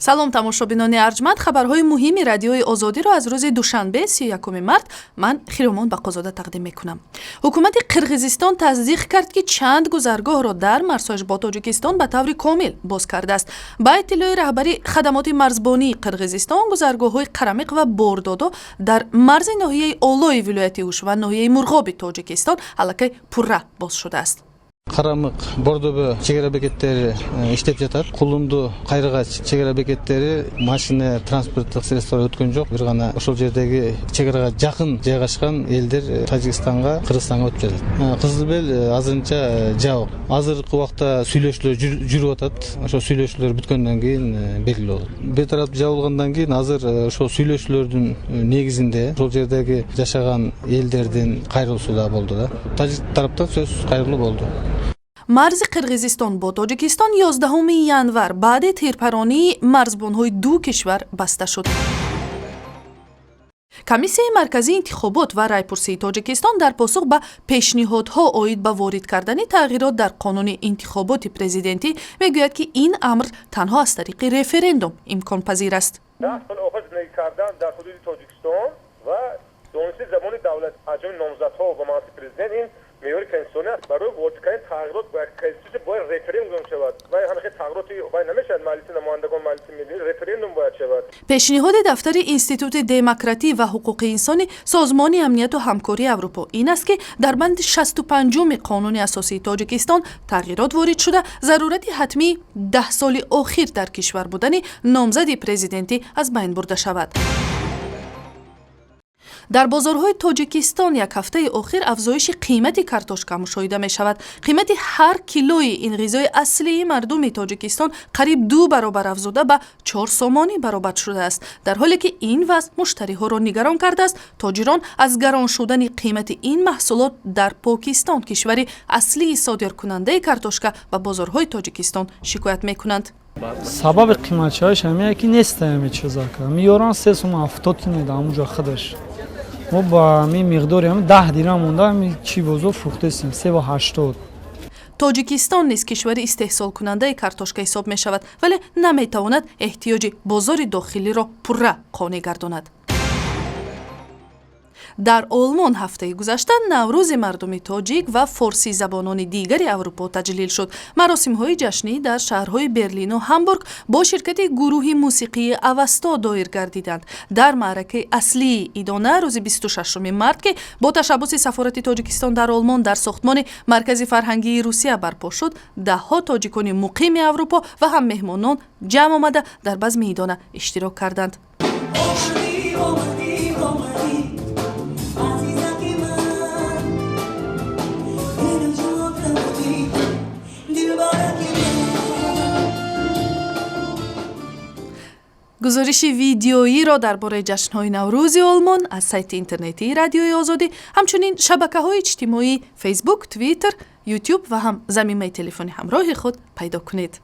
Салом, тамошобинони арҷманд. Хабарҳои муҳими Радиои Озодиро аз рӯзи душанбе, 31 март, ман, Хиромон Бақозода, тақдим мекунам. Ҳукумати Қирғизистон тасдиқ кард, ки чанд гузаргоҳро дар марзҳояш бо Тоҷикистон ба таври комил боз кардааст. Ба иттилои раҳбари хадамоти марзбонии Қирғизистон, гузаргоҳҳои Қарамиқ ва Бордодо дар марзи ноҳияи Олои вилояти Уш ва ноҳияи Мурғоби Тоҷикистон аллакай пурра боз шудааст. Карамык, Бордобө чек ара бекеттери иштеп жатат. Кулунду, Кайрыгач чек ара бекеттери машина, транспорттук средстволор өткөн жок. Бир гана ошол жердеги чек арага жакын жайгашкан элдер Тажикстанга, Кыргызстанга өтүп жатат. Кызыл Бел азырынча жабык. Азыркы убакта сүйлөшүүлөр жүрүп атат. Ошол сүйлөшүүлөр бүткөндөн кийин белгилүү болот. Бир тараптуу жабылгандан кийин азыр ошол сүйлөшүүлөрдүн негизинде ошол жердеги жашаган элдердин кайрылуусу да болду да. Тажик тараптан сөзсүз кайрылуу болду. Марзи Қирғизистон бо Тоҷикистон 11 январ баъди тирпаронии марзбонҳои ду кишвар баста шуд. Комиссияи марказии интихобот ва райпурсии Тоҷикистон дар посух ба пешниҳодҳо оид ба ворид кардани тағйирот дар қонуни интихоботи президентӣ мегӯяд, ки ин амр танҳо аз тариқи референдум имконпазир аст. 10 соли охир зиндагӣ кардан дар ҳудуди Тоҷикистон ва донистани забони давлат аз ҷониби номзадҳо ба мансиби президент, ин меъёри конститутсионӣ аст. Барои ворид кардани тағйирот ба конститутсия бояд референдум шавад ва ҳамин тағйироти вай намешавад. Маҷлиси намояндагон, Маҷлиси Миллӣ, референдум бояд шавад. Пешниҳоди дафтари Институти демократӣ ва ҳуқуқи инсони Созмони амнияту ҳамкории Аврупо ин аст, ки дар банди 65-уми Қонуни асосии Тоҷикистон тағйирот ворид шуда, зарурати ҳатмии 10 соли охир дар кишвар будани номзади президентӣ аз байн бурда шавад. Дар бозорҳои Тоҷикистон як ҳафтаи охир афзоиши қимати картошка мушоҳида мешавад. Қимати ҳар килои ин ғизои аслии мардуми Тоҷикистон қариб ду баробар афзуда, ба 4 сомонӣ баробар шудааст. Дар ҳоле ки ин вазъ муштариҳоро нигарон кардааст, тоҷирон аз гарон шудани қимати ин маҳсулот дар Покистон, кишвари аслии содиркунандаи картошка ба бозорҳои Тоҷикистон, шикоят мекунанд. Сабаби қиматшавиш ҳамие ки неста ҳаме чизака меёран 3 сум 70 тин да ҳамуҷа худаш. Мо ба ҳамин миқдори ҳами 10 дирам монда, ҳами чи бозор фурӯхтестем 3,80. Тоҷикистон низ кишвари истеҳсолкунандаи картошка ҳисоб мешавад, вале наметавонад эҳтиёҷи бозори дохилиро пурра қонеъ гардонад. Дар Олмон ҳафтаи гузашта Наврӯзи мардуми тоҷик ва форсизабонони дигари Аврупо таҷлил шуд. Маросимҳои ҷашнӣ дар шаҳрҳои Берлину Ҳамбург бо ширкати гурӯҳи мусиқии Авасто доир гардиданд. Дар маъракаи аслии идона рӯзи 26 март, ки бо ташаббуси сафорати Тоҷикистон дар Олмон дар сохтмони Маркази фарҳангии Русия барпо шуд, даҳҳо тоҷикони муқими Аврупо ва ҳам меҳмонон ҷамъ омада, дар базми идона иштирок карданд. Омадӣ, омадӣ, омадӣ, азизаки ман, дилу ҷон раводӣ, дилбараки ман. Гузориши видеоиро дар бораи ҷашнҳои Наврӯзи Олмон аз сайти интернетии Радиои Озодӣ, ҳамчунин шабакаҳои иҷтимоӣ: Фейсбук, Твиттер, Ютуб ва ҳам замимаи телефони ҳамроҳи худ пайдо кунед.